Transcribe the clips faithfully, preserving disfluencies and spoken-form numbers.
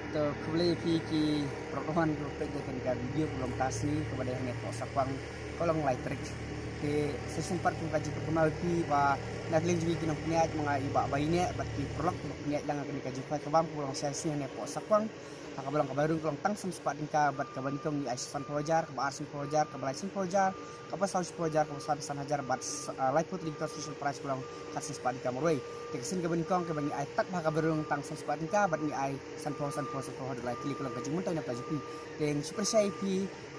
To khublei phi ki paralok wan ki peit ïa kane ka video ka long tasi kaba dei hangne hapoh Sakwang ka long lai tarik. Te sa shisien pat ka jingkynmaw ïa phi ba na ka liang jong ngi ki nongpynïaid ma nga i Bah Baineh bad ki paralok ki nongpynïaid lang kane ka jingkhwai ka bam ka long sa shisien hangne hapoh Sakwang. Ha kaba long kaba rung ka long tang san spah tyngka bad kaba nyngkong ngi ai sanphew hajar, kaba ar sanphew hajar, kaba lai sanphew hajar, kaba saw shiphew hajar, kaba saw san hajar bad, ah, laiphew tylli ki consolation prize ka long khatsan spah tyngka marwei. Te ka sien kaba nyngkong kaba ngi ai tak bha kaba rung tang san spah tyngka bad ngi ai sanphew, sanphew, sanphew haduh lai tylli ka long ka jingmyntoi na ka jong phi. Te ngi shu pynshai ïa phi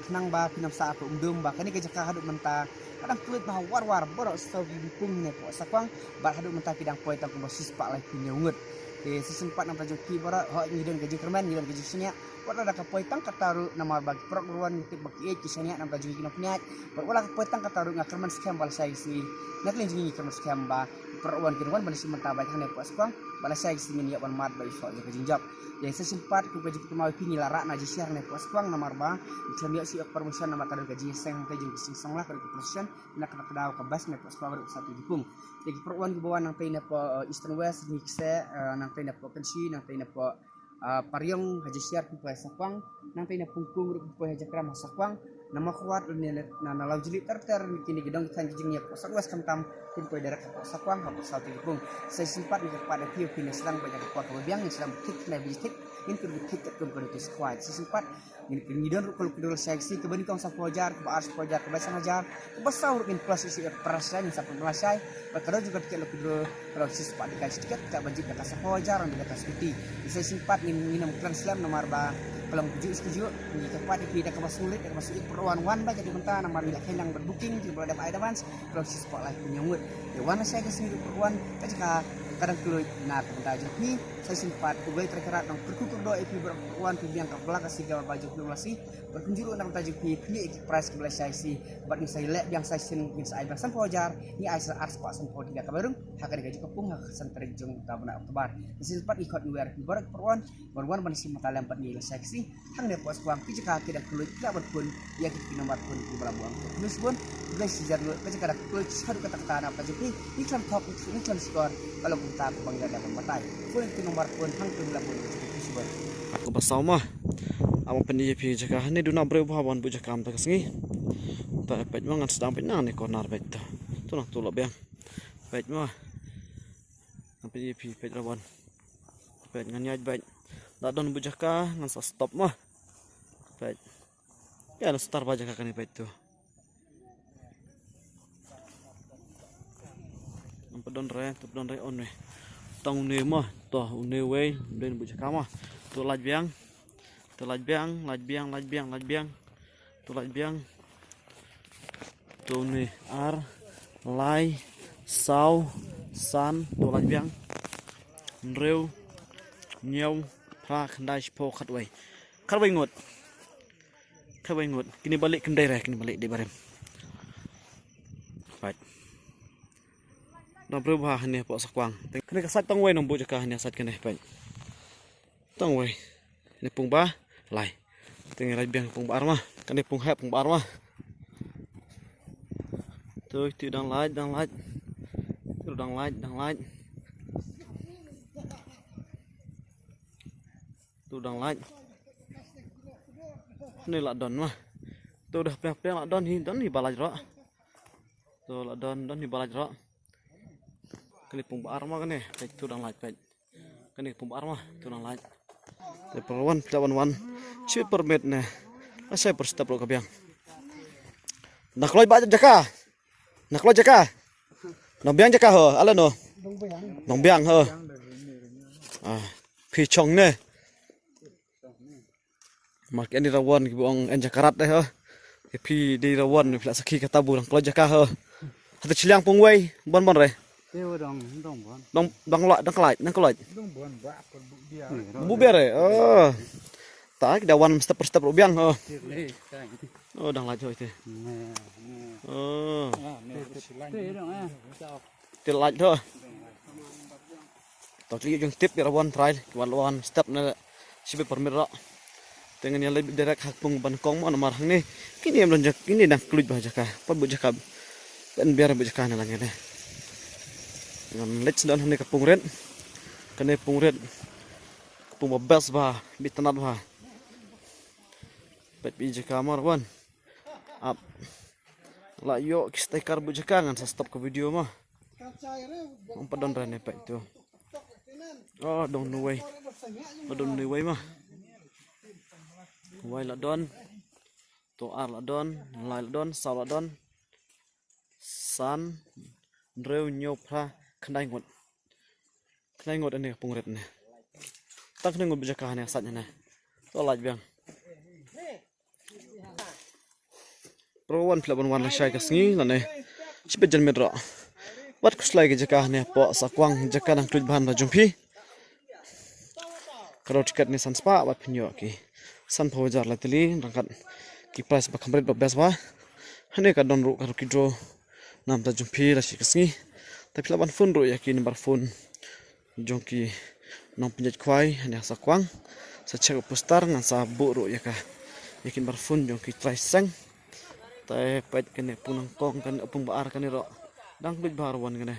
khnang ba phin ym sah ka umdum ba kane ka jaka haduh mynta ka dang kylluid bha war war baroh saw ki pung hangne hapoh Sakwang bad haduh mynta ki dang poi tang kumba shispah laiphew hynñiew ngut. Te sa shisien pat na ka jong phi baroh, hooid ngi don ka jingkyrmen, ngi don ka jingshaniah. Wat la da ka poi tang katta ruh namar ba ki paralok ruh wan ngi tip ba ki ïeit ki shaniah na ka jong ngi ki nongpynïaid. Bad wat la ka poi tang katta ruh nga kyrmen skhem ba lashai ka sngi, na ka liang jong ngi ngi kyrmen skhem ba ki paralok ruh wan kin wan ban ïashim bynta bad hangne hapoh Sakwang ba lashai ka sngi ngin ïoh ban mad bad ïoh shuh ïa ka jingjop. Ïa sa shisien pat kum ka jingkynmaw ïa phi ngi la rah na jingshisha hangne hapoh Sakwang namar ba ngi khlem ïoh shuh ïa ka promotion namar ka don ka jingïaseng hangtei jong ka jingseng song la ka don ka promotion na kata ka daw ka bus hangne hapoh Sakwang ruh ka sawdong ki pung. Ïa ki paralok wan kiba wan nangtei na hapoh, eh, Eastern West, Rngiew Kseh, eh, nangtei na hapoh Kynshi, nangtei na hapoh ah, Pariong ha Jashiar kin poi ha Sakwang, nangtei na Pungpung ruh kin poi ha Jakram ha Sakwang, na Mawkyrwat lane na, na Lawjylli ter ter kine ki dong ki thaiñ ki jingïap ha South West khamtam kin poi direct ha Sakwang ha South Pungpung. Sa shisien pat ngi kyrpad ïa phi, phi ïa sdang bad ïa ka por kaba biang, ïa sdang bad thik khnai bad thik, ngin kyrpad thik katkum ka notice khwai. Sa shisien pat ngi, ngi don ruh ka lucky draw lashai ka sngi, kaba nyngkong sanphew hajar, kaba ar sanphew hajar, kaba san hajar, kaba saw ruh ngin plus ïa ka prize, ngin sa pynlashai. Bad ka don jong ka tiket lucky draw ka long shispah tyngka shi tiket, ka ban jied da ka sanphew hajar, da ka scooty. Sa shisien pat ngin, ngin ym kren slem namar ba ka long kajuh shi kajuh. Ngi kyrpad ïa phi da kaba sngewrit, da kaba sngewrit, paralok wan, wan bad ïa ka bynta namar ngi la kheiñ lang bad booking, ki ba la dep ai advance, ka long shispah laiphew hynñiew ngut. Ïa wan lashai ka sngi ruh paralok wan, ka jaka ka dang kylluid na ka bynta jong phi. Sa shisien pat U Blei Trai Kynrad un kyrkhu kyrdoh ïa phi baroh paralok wan, phi biang ka bla ka sngi kaba jong phi la shi. Bad kumjuh ruh na ka bynta jong phi, phi ïoh ïa ki prize kiba lashai shi. Bad ngin sa ïaleh biang sa shisien, ngin sa ai biang sanphew hajar, ngi ai sa ar spah sanphew tyngka kaba rung ha kane ka jingkyrkhu ha ka khatsan tarik jong u bnai October. Sa shisien pat ngi khot ngi wer ïa phi baroh paralok wan ban wan ban ïashim bynta lem bad ngi lashai ka sngi. Hangne hapoh Sakwang ki jaka ki dang kylluid, phi lah ban phone ïa kita ki nombar phone kiba la buh. Khublei shibun, khublei shihajar ngut. Ka jaka dang kylluid shaduh katta katta na ka jong phi. Ngi khlem thok, ngi khlem shkor, ka long kumta kaba ngi la dep ban batai. Phone ïa kita ki nombar phone hangto, ngi lah ban batai. Khublei shibun. Kaba saw ma. Aba pynïaid ïa phi jaka hangne duna briew bha ban buh jaka mynta ka sngi. Ta peit ma, ngan sdang peit na ne corner peit ta. Tu nang tu la biang. Peit ma. Ngan pynïaid ïa phi peit Rawan. Peit ngan ïaid beit. Da don buh jaka ngan sa stop ma. Peit. Ïa na star ba jaka kane peit tu. Namar don re, tu don re, one. Tang une ma, to une wei, don buh jaka ma. Tu lait biang. Tu lait biang, lait biang, lait biang, lait biang. Tu lait biang. Tu une ar, lai, saw, san, tu lait biang. Hynriew, hynñiew, phra, khyndai, shiphew, khatwei. Khatwei ngut. Khatwei ngut. Kine ba leh khyndai re, kine ba leh dei barim. Peit. Nang briew bha hangne hapoh Sakwang. Kane ka side tang wei nang buh jaka hangne side kane, peit. Tang wei. Kane pung ba lai. Te ngi lait biang pung ba ar ma. Kane pung heh pung ba ar ma. Tu, tu dang lait, dang lait. Tu dang lait, dang lait. Tu dang lait. Ni la don ma. Tu dah peng peng la don hi, don hi ba lait ro. Tu la don, don hi ba lait ro. Kane pung ba ar ma kane, peit tu dang lait peit. Kane pung ba ar ma, tu dang lait. Te paralok wan, phi lah ban wan. Shi permit ne. Lashai per step ruh ka biang. Na kloi ba jaka. Na kloi jaka. Nang biang jaka ho, ale no. Nang biang ho. Ah, phi chong ne. Mar ki ani Rawan ki buh ong en jaka rat dei ho. Ki phi dei Rawan phi lah sakhi kata buh dang kloi jaka ho. Hata chiliang pung wei, bon bon re. Te wa dong, dong bon. Dong, dong la, dong kloi, dong kloi. Dong bon ba, kor bu bia. Bu bia re. Oh. Ta ki da wan step per step ruh biang ho. Te le, ta. Oh, dang lait ho ite. Ne, ne. Oh. Ah, ne, te, te, te dong, ah. Te lait ho. To ki jong tip ïa Rawan trai, ki wan wan step ne shi beit permit ro. Te ngan ïa leit direct ha pung ban kong mo namar hangne. Kine em don jak, kine dang kylluid bha jaka. Pat buh jaka. Pen biar buh jaka ne lang ne. Ngan leit sdang hangne ka pung ret. Kane pung ret. Pung ba best ba, bit tanat ba. Peit phi jaka mar wan. Ap. La ïoh ki sticker buh jaka ngan sa stop ka video ma. Ym pat don re ne peit tu. Oh, don uwei. Pat don uwei ma. Uwei la don. To ar la don, lai la don, saw la don. San, hynriew, hynñiew, phra, khyndai ngut. Khyndai ngut ane ka pung rit ne. Tang khyndai ngut buh jaka ne sait ne. To lait biang. Pro wan phi lah ban wan lashai ka sngi lane. Shibit janmiet ruh. Wat khuslai ka jaka ne hapoh Sakwang jaka nang tuid ban ba jong phi. Ka dor tiket ne san spah bad phin ïoh ki san phew hajar lai tylli ryngkat ki prize ba kham rit ba best ba. Hane ka don ruh ka lucky draw namar jong phi la shi ka sngi. Te phi lah ban phone ruh ïa ki number phone jong ki nongpynïaid khwai hane ha Sakwang. Sa check poster ngan sa buh ruh ïa ka ïa ki number phone jong ki trai seng. Te peit kane pung nangkong kane pung ba ar kane ruh dang luid ba ar wan kane.